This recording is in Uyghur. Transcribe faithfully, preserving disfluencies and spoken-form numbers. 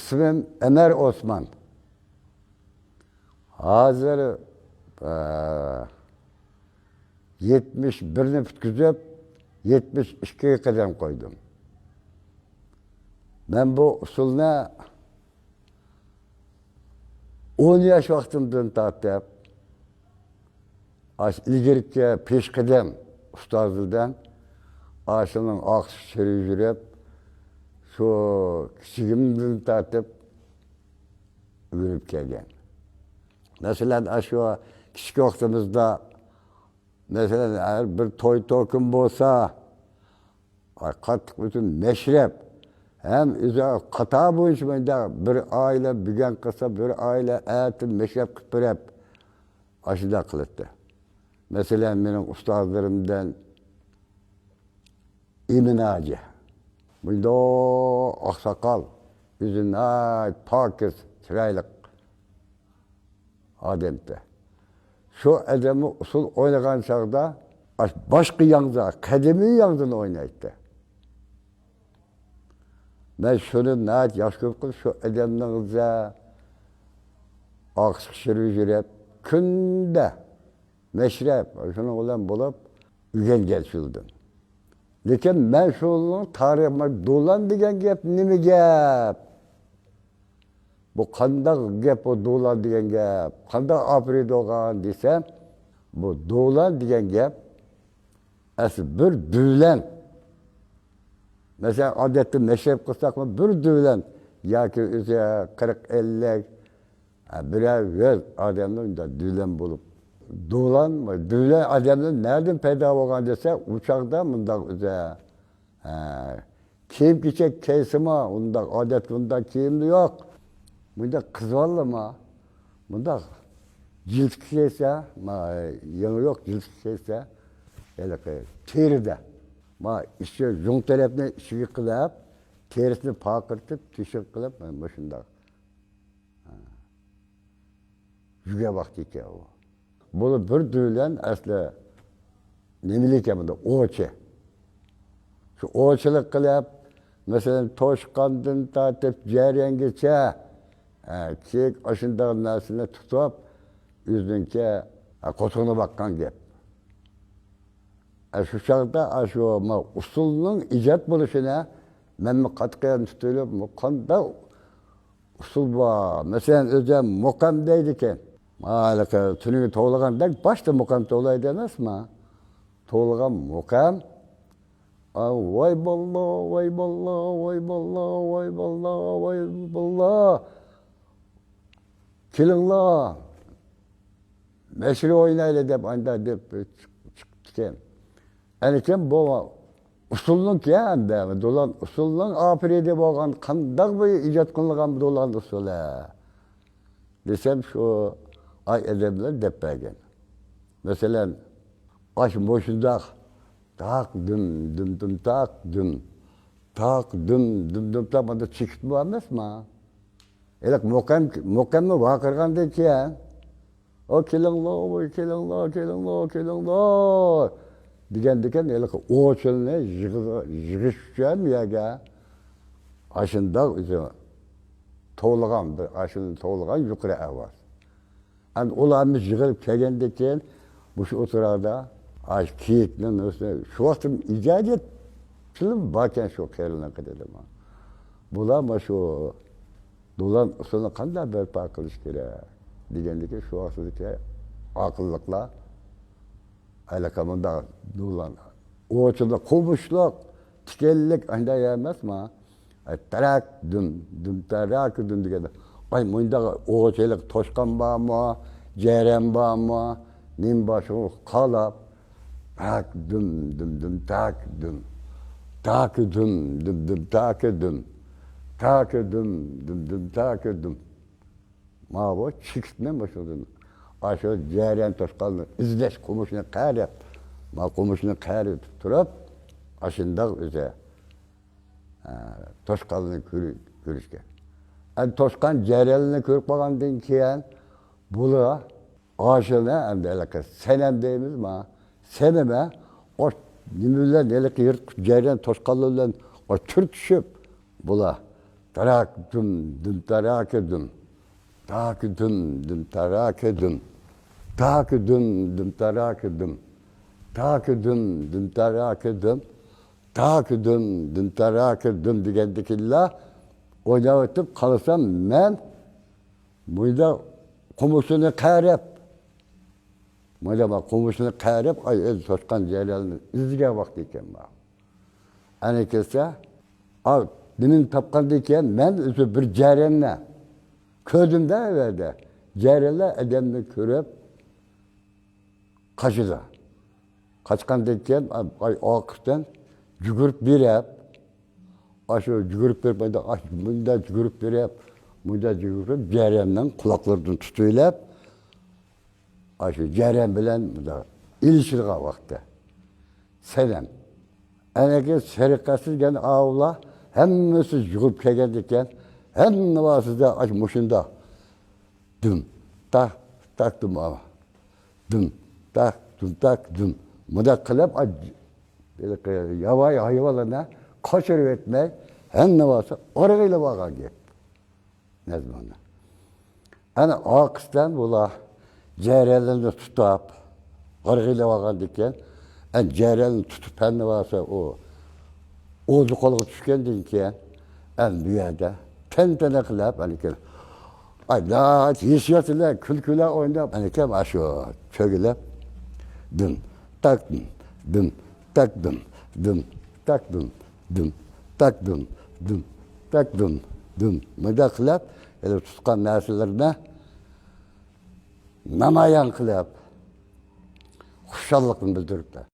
ئىسمىم ئەمەر ئوسمان. ھازىر، ئە، يەتمىش بىرنى پۈتكۈزۈپ، يەتمىش ئىككىگە قەدەم قويدۇم. مەن بۇ ئۇسسۇلنى ئون ياش ۋاقتىمدىن تارتىپ، ئاشۇ ئىلگىرىكى پېشقەدەم ئۇستازلىرىدىن ئاشۇنىڭ ئاقسىقى چىرى يۈرۈپ، شۇ كىچىكىمدىن تارتىپ ئۆگىنىپ كەلگەن. مەسىلەن، ئاشۇ كىچىك ۋاقتىمىزدا، مەسىلەن، ھەر بىر توي-توكۇن بولسا، ئاي، قاتتىق پۈتۈن مەشرەپ. ھەم ئۆزى قاتار بويىچە مۇنداق بىر ئائىلە بۈگۈن قىلسا، بىر ئائىلە ئەتە مەشرەپ قىلىپ بېرىپ، ئاشۇنداق قىلاتتى. مەسىلەن، مېنىڭ ئۇستازلىرىمدىن ئىمىن ھاجى. مۇنداق ئاقساقال، ئۆزى ناھايىتى پاكىز، چىرايلىق ئادەمتى. شۇ ئادەممۇ ئۇسسۇل ئوينىغان چاغدا، ئاش-، باشقا ياڭزا، قەدىمىي ياڭزىنى ئوينايتتى. مەن شۇنى ناھايىتى ياخشى كۆرۈپ قېلىپ، شۇ ئادەمنىڭ ئۆزى ئاقسىقى چىرى يۈرۈپ، كۈندە مەشرەپ، شۇنىڭ بىلەن بولۇپ ئۆگەنگەن شۇلدىن. لېكىن مەن شۇنىڭ تارىخى، دولان دېگەن گەپ نېمە گەپ؟ بۇ قانداق گەپ بۇ دولان دېگەن گەپ؟ قانداق ئاپىرىدىغان دېسەم، بۇ دولان دېگەن گەپ ئەسلى بىر دۆلەن. مەسىلەن، ئادەتتە مەشرەپ قىلساقمۇ بىر دۆلەن ياكى ئۆزى قىرىق، ئەللىك، ھە، بىرەر يۈز ئادەمنى مۇنداق دۆلەن بولۇپ، دولان، دۆلەن ئادەملەر نەدىن پەيدا بولغان دېسە، ئۇ چاغدا مۇنداق ئۆزى، ھە، كىيىم-كېچەك كىيسىمۇ، ئۇنداق ئادەتتە ئۇنداق كىيىملا يوق. مۇنداق قىز بالىلارمۇ مۇنداق جىلىتكە كىيسە، ما، يېڭى يوق جىلىتكە كىيسە، ھېلىقى تېرىدە. ما، ئىچى يۇڭ تەرەپنى ئىچىگە قىلىپ، تېرىسىنى پارقىرىتىپ، تۆشۈك قىلىپ، مانا مۇشۇنداق. ھە. يۈگەن ۋاقتى ئىكەن ئۇ. بۇلار بىر دۆلەن ئەسلى نېمىلىكەن بۇندا؟ ئوۋچى. شۇ ئوۋچىلىق قىلىپ، مەسىلەن، توشقاندىن تارتىپ جەريانغىچە، ھە، كىيىك ئاشۇنداق نەرسىنى تۇتۇپ، ئۆزىنىڭكى، ھە، قوتۇنى باققان گەپ. ئە، شۇ چاغدا، ئە، شۇ، ما، ئۇسسۇلنىڭ ئىجاد بولۇشىنى مەنمۇ قاتتىق يەردىن تۇتۇۋېلىپ، بۇ قانداق ئۇسسۇل بار؟ مەسىلەن، ئۆزى مۇقام دەيدىكەن. ھېلىقى تۈنۈگۈن توۋلىغاندەك باشتا مۇقام توۋلايدۇ ئەمەسمۇ؟ توۋلىغان مۇقام. ئا، ۋاي باللا، ۋاي باللا، ۋاي باللا، ۋاي باللا، ۋاي باللا. كېلىڭلار، مەشرەپ ئوينايلى دەپ، ئانداق دەپ چىق-، چىقىپتىكەن. ئەنىكەن بۇ ئۇسسۇلنىڭكى ئەمدى، دولان ئۇسسۇلنىڭ ئاپىرىدى بولغان، قانداق بىر ئىجاد قىلىنغان دولان ئۇسسۇلى دېسەم، شۇ ئاي ئادەملەر دەپ بەرگەن. مەسىلەن، ئاش مۇشۇنداق، تاق دۈم، دۈم دۈم تاق دۈم، تاق دۈم، دۈم دۈم تاق، ماندا چېكىت بار ئەمەسما؟ ھېلىقى مۇقەم، مۇقەمنى ۋارقىرىغاندىن كېيىن، ئو، كېلىڭلار، ۋاي، كېلىڭلار، كېلىڭلار، كېلىڭلار دېگەندىكىن، ھېلىقى ئوۋچىلارنى يىغىز-، يىغىش ئۈچۈن بۇ يەرگە ئاشۇنداق ئۆزى توۋلىغان، بىر ئاشۇنداق توۋلىغان يۇقىرى ئاۋاز. ئەمدى ئۇلارمۇ يىغىلىپ كەلگەندىن كېيىن، مۇشۇ ئوتتۇرىدا، ئاشۇ كېيىكنىڭ نېمىسىنى، شۇ ۋاقىتتا ئىجادىيەت تىلى باركەن شۇ قېرىنىڭكى دېدىم. بۇلار مانا شۇ دولان ئۇسسۇلىنى قانداق بەرپا قىلىش كېرەك دېگەندىكى، شۇ ۋاقىتتىكى ئاقىللىقلار ھېلىقى مۇنداق دولان، ئوۋچىلىق قومۇشلۇق، تىكەنلىك ئانداق ئەمەسما؟ ئاي، تەرەك دۈم، دۈم تەرەك دۈم دېگەندە، ئاي، مۇنداق ئوۋچىلىق توشقان بارمۇ، جەرەن بارمۇ، نېمە بار شۇ قالاپ، تاك دۈم، دۈم دۈم تاك دۈم، تاك دۈم، دۈم دۈم تاك دۈم، تاك دۈم، دۈم دۈم تاك دۈم. ماۋۇ چېكىتنى مۇشۇدىن، ئاشۇ جەرەن توشقاننى ئىزدەش، قومۇشنى قەرەپ، ما قومۇشنى قەرىتىپ تۇرۇپ، ئاشۇنداق ئۆزى، ئە، توشقاننى كۆرۈ-، كۆرۈشكەن. ئەمدى توشقان جەرەننى كۆرۈپ قالغاندىن كېيىن، بۇلار ئاشۇنى ئەمدى ھېلىقى سەنەم دەيمىز ما، سەنەمە، ئۇ نېمە بىلەن، ھېلىقى يىرتقۇچ جەرەن توشقانلار بىلەن ئۇ تۈرتۈشۈپ، بۇلار راك دۇم، دۇم تاراكە دۇم. تاكى دۇم، دۇم تاراكە دۇم. تاكى دۇم، دۇم تاراكە دۇم. تاكى دۇم، دۇم تاراكە دۇم. تاكى دۇم، دۇم تاراكە دۇم دېگەندىكىنلا ئويناۋېتىپ قالسام، مەن مۇنداق قومۇشىنى قەرەپ، مۇنداق قومۇشىنى قەرەپ، ئاي، ئۆزى توشقان جەرەلنى ئىزدىگەن ۋاقتى ئىكەن ماۋۇ. ئەنە كەلسە، ئا، نېمىنى تاپقاندىن كېيىن، مەن ئۆزى بىر جەرەننى كۆردۈم-دە ئۇ يەردە. جەرەنلەر ئادەمنى كۆرۈپ قاچىدۇ. قاچقاندىن كېيىن، ئا، ئاي، ئارقىسىدىن يۈگۈرۈپ بېرىپ، ئاشۇ يۈگۈرۈپ بېرىپ، مۇنداق، ئاش-، مۇنداق يۈگۈرۈپ بېرىپ، مۇنداق يۈگۈرۈپ، جەرەننىڭ قۇلاقلىرىدىن تۇتۇۋېلىپ، ئاشۇ جەرەن بىلەن مۇنداق ئېلىشىدىغان ۋاقتى. سەنەم. ئەنەكى سەرىقەتسىز دېگەن ئاۋۇلار ھەممىسى يۈگۈرۈپ كەلگەندىكىن، ھەممە ۋاسىتە ئاش-، مۇشۇنداق. دۈم، تاق، تاق، دۈم، ئاۋۇ. دۈم، تاق، دۈم، تاق، دۈم. مۇنداق قىلىپ، ئا، ھېلىقى ياۋايى ھايۋانلارنى قاچۇرۇۋەتمەي، ھەممە ۋاسىتە ئارىغا ئېلىۋالغان گەپ. نەزمۇنى. ئەنە ئارقىسىدىن بۇلار جەرەنلەرنى تۇتۇپ، ئارىغا ئېلىۋالغاندىن كېيىن، ئەنە جەرەننى تۇتۇپ، ھەممە ۋاسىتە ئۇ ئوزۇ قولغا چۈشكەندىن كېيىن، ئەنە بۇ يەردە تەنتەنە قىلىپ، ئەنە كېيىن، ئاي، ناھايىتى ھېسسىيات بىلەن، كۈلكىلەر ئويناپ، ئەنە كېيىن ئاشۇ چۆگىلەپ، دۈم، تاك، دۈم، دۈم، تاك، دۈم، دۈم، تاك، دۈم، دۈم، تاك، دۈم، دۈم، تاك، دۈم، دۈم. مۇنداق قىلىپ، ھېلى تۇتقان نەرسىلىرىنى نامايان قىلىپ، خۇشاللىقىنى بىلدۈرۈپتۇ.